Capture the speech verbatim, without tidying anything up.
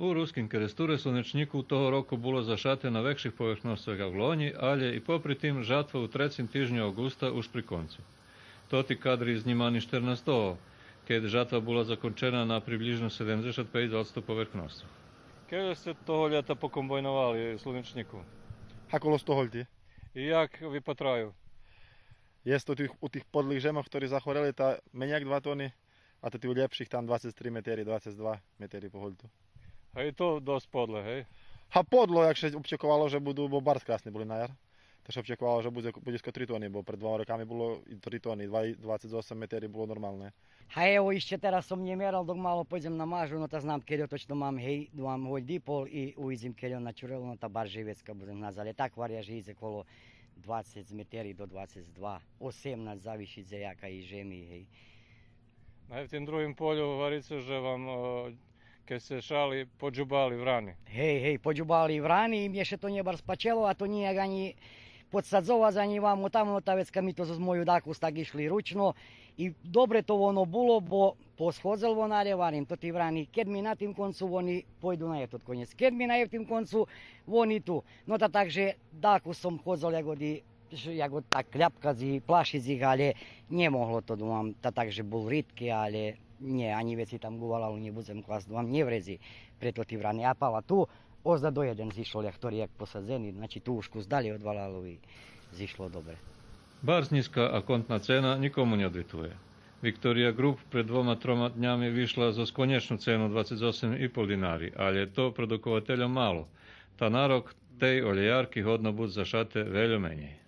У Руским Керестуре слунечнїку того року було зашате на векших поверхносцох як лонї, алє и попри тим жатва у трецим тижню авґуста уж при концу. Тоти кадри знїмани штернастого, кед жатва була закончена на приблїжно седемдзешат пейц одсто поверхносцох. Кельо сце того лєта покомбайновали слунечнїку? Га коло сто гольти. И як випатраю? Єст у тих, у тих подлих жемох, хтори захорели, та менєй як два тони, а тоти у лєпших там двацец три метери, двацец два метери по гольту. А и то досц подле, гей? Га, подло, як ше обчековало же буду, бо барз красни були на яр. Та ше обчековало же буде, буде скоро три тони, бо пред двома роками було и три тони, два, двацец осем метери було нормалне. Га, ево, ище тераз сом нє мерал, док мало пойдзем на мажу, но та знам кельо точно мам, гей, мам гольт и пол и увидзим кельо на чурело, но та барз вецка будзем гнац, алє так гваря же идзе коло двацец метери до двацец два, осемнац, завиши дзе яка и жеми, гей. А в тим другим полю гварице же вам, о, кед сце шали, поджубали врани. Гей, гей, поджубали врани и мнє ше то нє барз пачело, а то нїяк анї подсадзовац, анї вамо тамо, та вецка ми то зоз мою дакус так ишли ручно. И добре то воно було, бо посходзел вон, алє варим, тоти врани, кед ми на тим концу, вони пойду на етот конєц. Кед ми на етим концу, вони ту. Но та так же дакус сом ходзел як оди ж-, як го так кляпкац и плашиц их, алє нє могло то, думам, та так же бул ридки, алє нє, анї вецей там ґу валалу нє будзем класц, думам, нє вредзи пре тоти врани. А пала ту, озда до єден зишло, як хтори як посадзени, значи ту уж кус далєй од валалу и зишло добре. Барз нїзка аконтна цена нїкому нє одвитує. Виктория Груп пред двома-трома днями вишла зоз конєчну цену двацец осем и пол динари, алє то продуковательом мало. Та на рок тей олєярки годно буц зашате вельо менєй.